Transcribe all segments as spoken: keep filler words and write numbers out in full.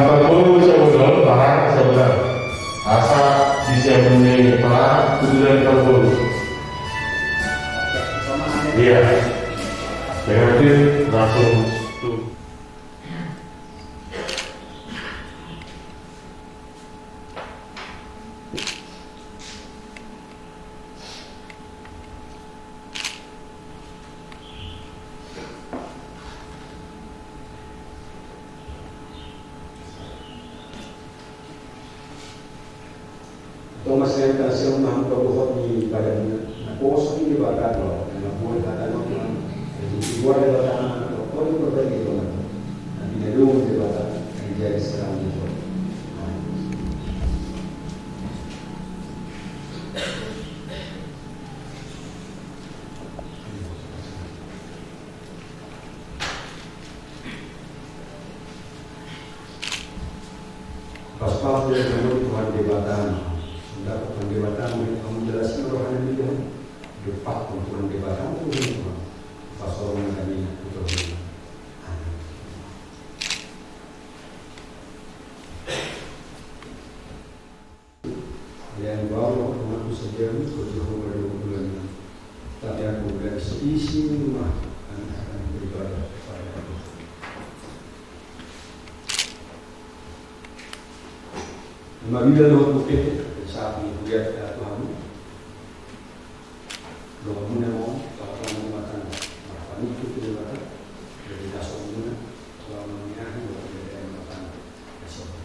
Parboru sabola, parang sabola. Asa bisa mene parang, kuduran parboru. Iya. Berarti langsung tuh. Tongtong ma sian hita na sihompa hamu paboahon ni padanmuna, naposo ni Debata do, na mambuat hata ni Tuhan, na dibuat Debata, na tongtong ni Debata, na pinadongan Debata, na jadi serang ni Tuhan. Amin. Paspas do Tuhan Debata, songon Tuhan Debata, mangihut hamu jala asi ni rohana, mangihut hamu, dompakkon Tuhan Debata, mangihut hamu, pasorong damina tu rohana. Amin. Lean baru mengaku saja, kau Jehovah, dua bulan. Tapi aku udah isi rumah, kami akan beribadah kepada Tuhan. Mabila dohot mukete, saat ini kulihat ya Tuhan. Dohot muna on, Tuhan Debata, marpangido tu Debata, jadi dasomuna, Tuhan, mangihut dohot Debata, dasomuna.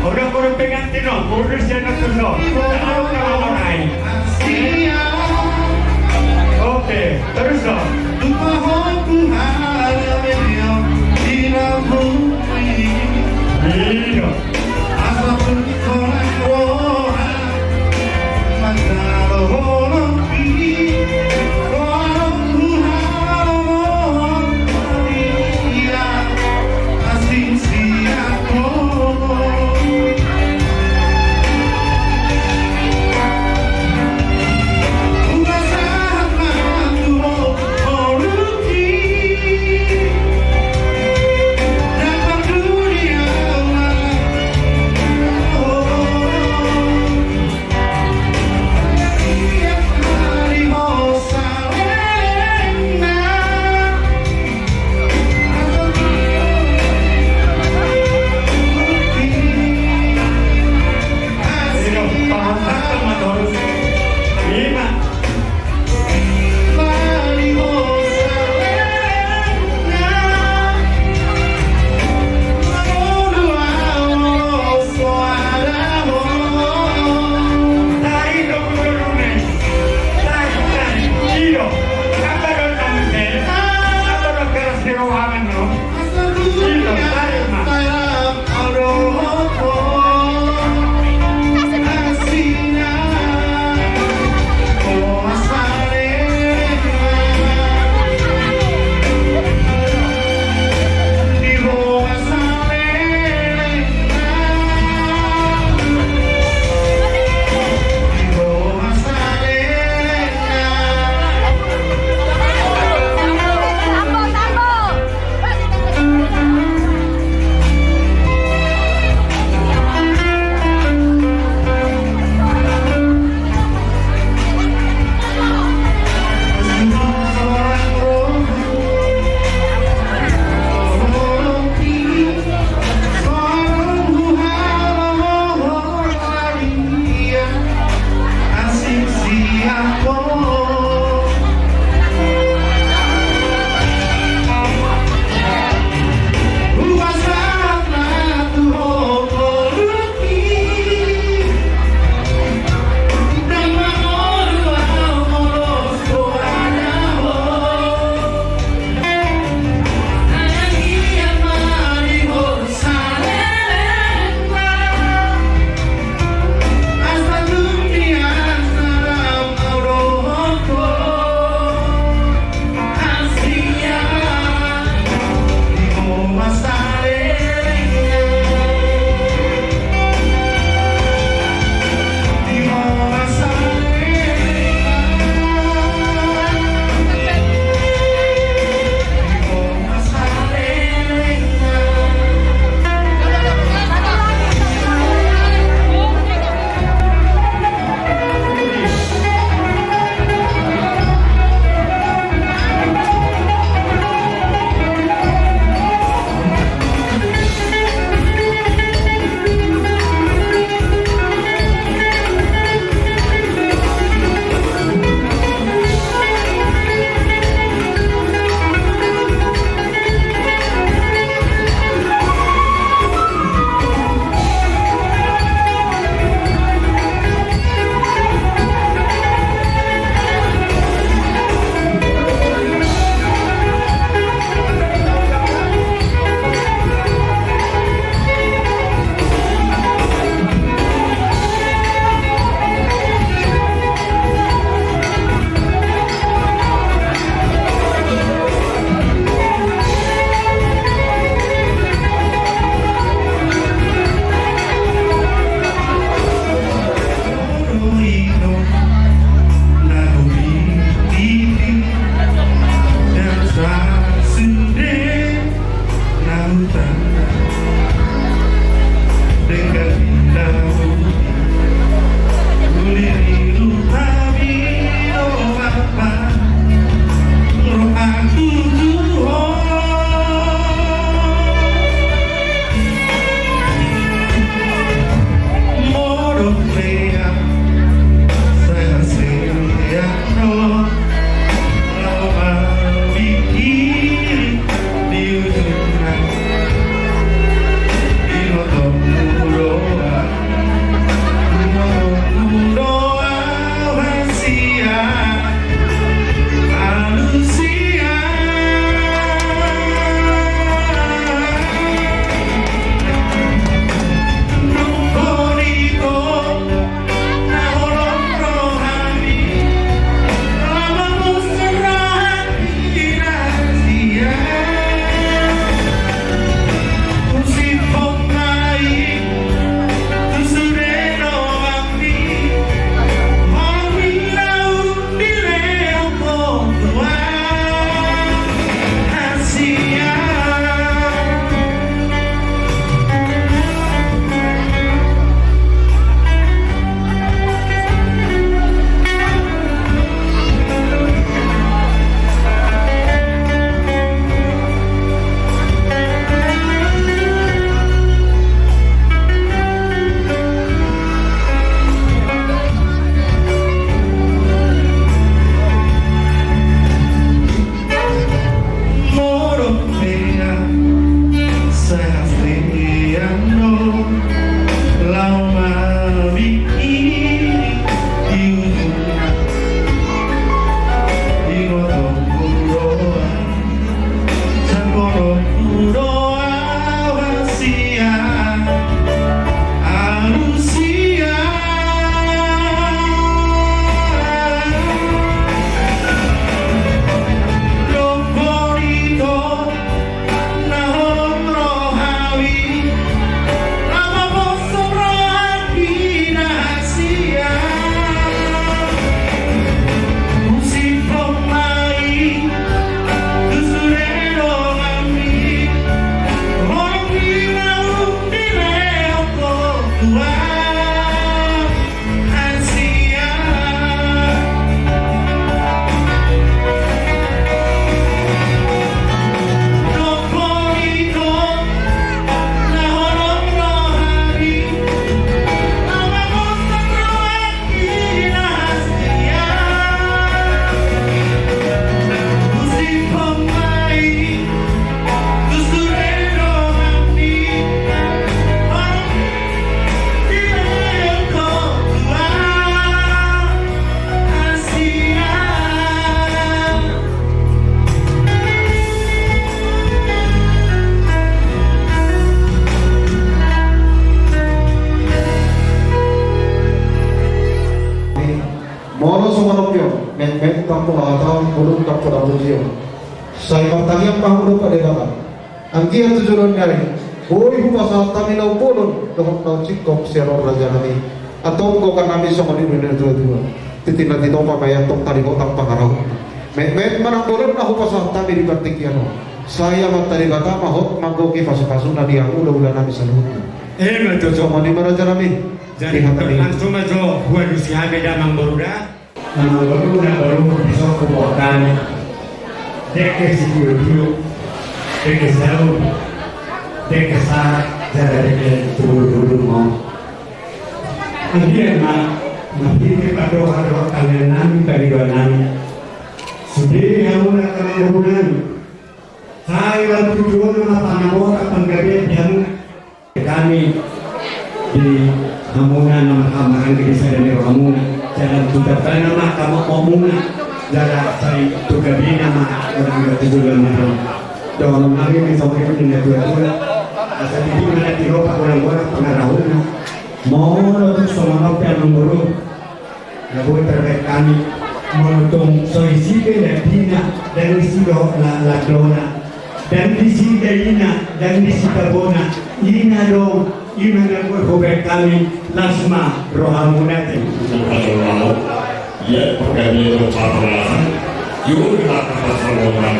Udah, kurang pengantin, no. Kurang siap, no. Taruh ke lama naik. Oke, terus, no. Iya. Metmet ma hata, bolon ma pujion. Sai martangiang ma hamu dohot Debata. Anggiat tu joloan ni ari, boi hupasahat hami na umbolon dohot na umsingkop sian on, raja nami. Antong gokhon hami songon i do na tuatua. Tintin na tinopa ma i, antong taringot hami pangarahutna. Metmet ma na umbolon na hupasahat hami di partingkian on. Sai Amanta Debata ma hot manggohi pasupasuna di hamu hulahula nami saluhutna. Emma tutu. Songon i ma, raja nami. Jadi, di hata i langsung ma jo hualusi hami, damang boru da. Damang boru, damang boru, di son huboan hami dengke sitiotio, dengke saur, dengke sahat, jala dengke tuburbur ma. Anggiat ma, marhite pandohan dohot tangiang nami, pangidoan nami, sude hamuna damang boru nami. Sai lam tujuonna ma panambotan panggabean di hamuna. Hami di hamuna na marhahamaranggi di sada ni rohamuna, jala tu Debata ma hatampuanmuna, jala sai tu gabena ma maranggi tu joloan ni ari on. Dohonon nami ma songon i di na tuatua. Asa tintin ma na tinopa, golanggolang pangarahutna. Molo tung songon on pe, amang boru, na boi tarbahen hami, molo tung so disi pe landina, ndang disi dohot na landona, ndang disi daina, ndang disi tabona, i na adong, i ma na boi hubahen hami. Las ma rohamuna. Ia panggabean dohot parhorasan, iurupi hata parsaulian,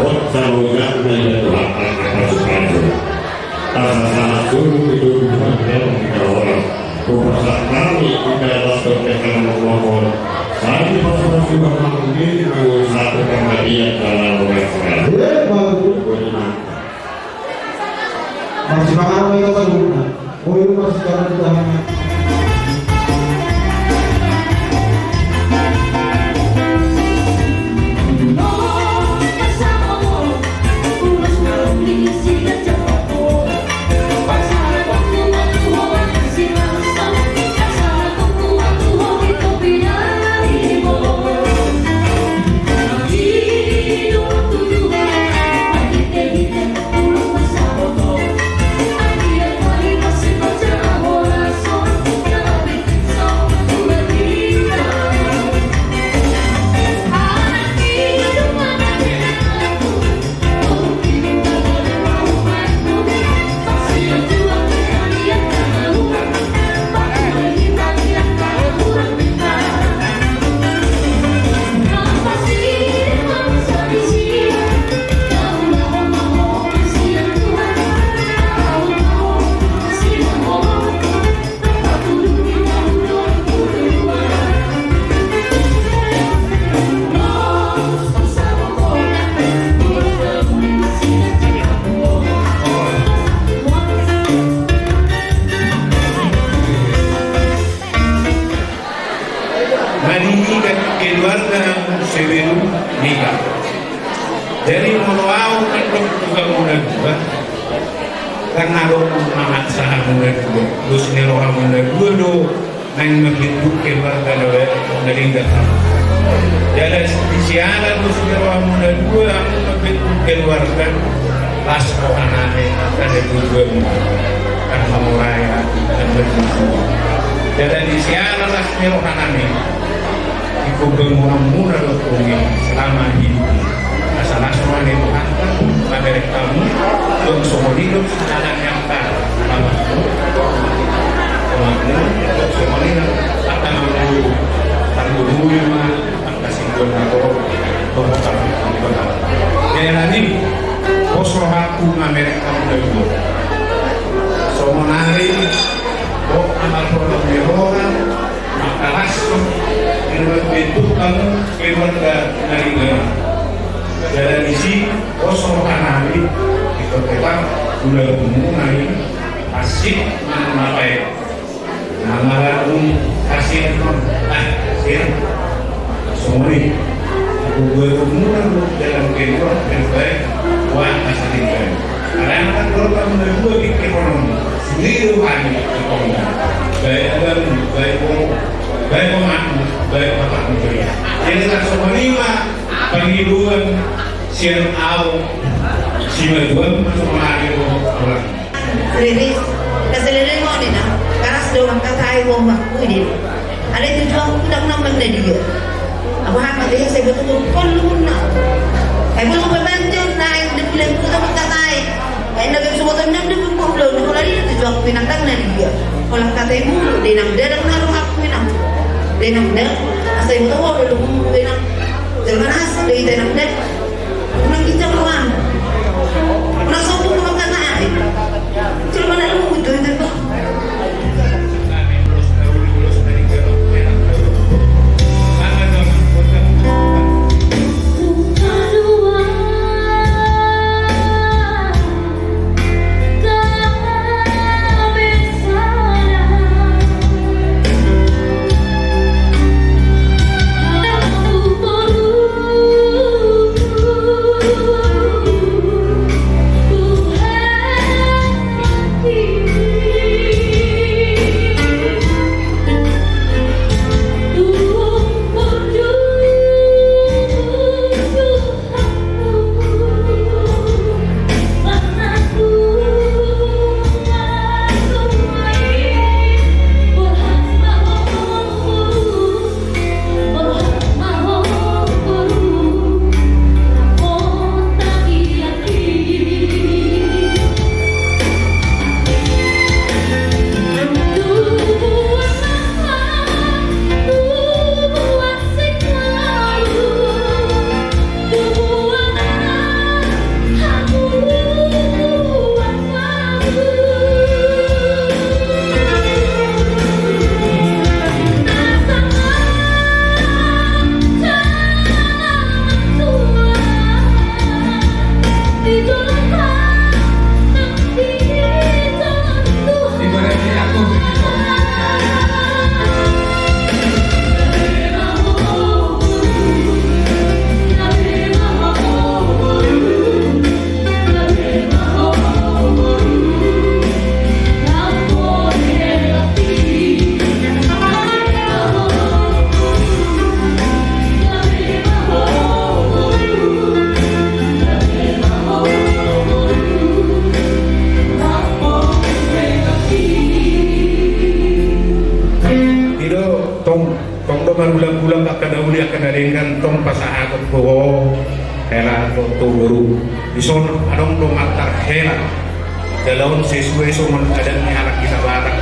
hot saroja na ia tu hata pasupasu. Asa sahat solu di tubuan dalam tiga orang. Kupasahat hami di dalam dohot di kanan mangkon. Sai pasupasu ma hamu di tubuan satu panggabean dalam orang. Marsipanganon ma hita saluhutna. Boi ma sipanganon tu hami. Maninggal keluarga sebelum nikah. Jadi molo au mandok tu hamuna dua, ndang adong mamaksa hamuna dua. Dos ni rohamuna dua do naeng mambentuk keluarga na baru, na denggan. Jala di siala dos ni rohamuna dua, hamu mambentuk keluarga, las roha nami, angka na tujuanmu. Kan hamu raya, kan bertujuan. Jala di siala las ni roha nami, di kobamuanmuna do tung i selama hidup. Asa las roha ni Tuhanta mamereng hamu, jong songon i do sinala ni angka amanmu, amanmu, jong songon i do angka amanmu, tarlumobi ma angka sintua na torop, torop angka sintua na torop. Jala nangkin, pos rohangku mamereng hamu na dua. Songon ari, hot na marholong ni roha, mangkalashon, di na mambentuk hamu keluarga na denggan. Jala disi, pos roha nami, di tongtong ulaonmuna i, hansit ma na paet. Na marhahang hansit, ah, hansit. Songon i. Buat umur dalam kehidupan terbaik, buat masa depan. Karena kan kalau kamu berdua di ekonomi, sendiri hanya ekonomi. Baik abang, baik om, baik om aku, baik bapak juga ya. Jadi langsung menerima pangidoan sian au simatuam masuk mengalir orang. Riris, na saleleng on ninna, karas do mangkatai uang bakku i. Alai tujuanku ndang na mangadia. Abu hak mati ya, saya betul betul luhurna. Saya betul betul panjang naik di bulan bulan mengkatai. Saya nak suka tendang di buku bulan bulan ini tujuh aku pinang tang nari dia. Kalau kata ibu, dia nang dia nang naruh aku pinang. Dia nang dia, saya betul betul luhur dia nang. Jangan asal dia nang dia. Nang kita ruang. Nang sombong mengkatai. Cuma nak luhur itu itu. Ido tong. Tong do marulak-ulak angka na uli angka na denggan, tong pasahaton ho hela dohot boru. Dison adong do martar hela. Jala on sesuai songon adat ni halak hita Batak.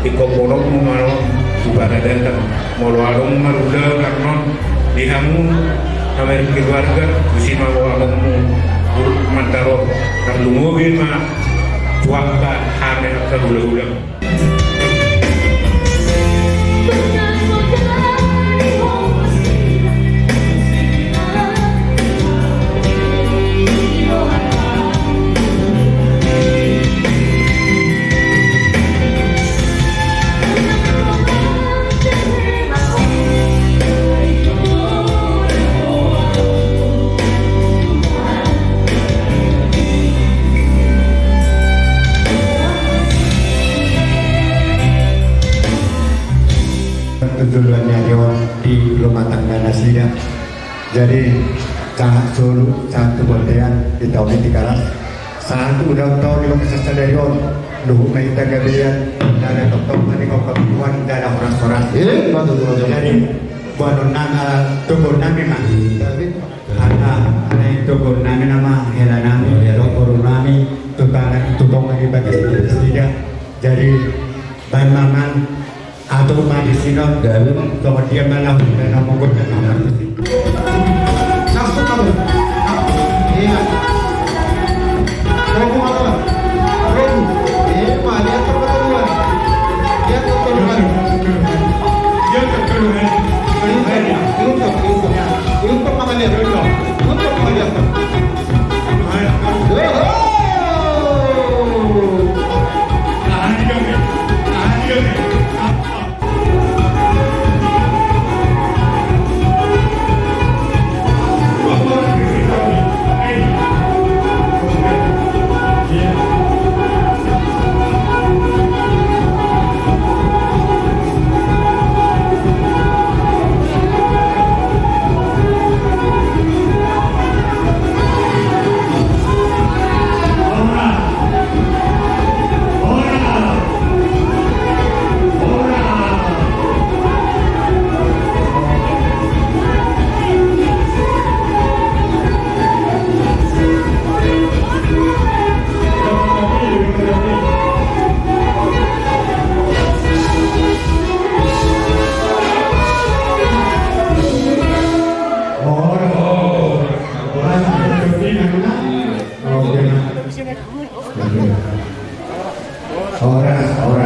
Ingkon boanonmu ma on tu paradaton. Molo adong marulak annon di hamu na markeluarga, tusi ma boanonmu mantar on. Tarlumobi ma tu angka hami angka hulahula. Tujuan ni ari on di rumah tangga nasida. Jadi, sahat solu, sahat tu bontean, di taon i di garas. Sahat tu ulang taon di bagasan sadari on, luhut ma hita gabean, ndada tongtong ma di kabutuhan, ndada horas-horas. Eh, betul, betul. Jadi, boanon nami, eh, togor nami ma. Jadi, Ala, ala i togor nami nama hela nami, hela boru nami, tu tana, tu tonga di bagas nasida. Jadi, baen ma amang, atur ma di sinon. Songon dia ma laho, dan na mogok dan na mogok. Langsung atur. Iya. Robo atur. Robo. Iya, Pak, dia atur betul, Pak. Dia atur betul, Pak. Dia atur betul, Pak. Diungkap, diungkap, diungkap. Diungkap, Pak, dia. Diungkap, Pak, dia. Horas, horas.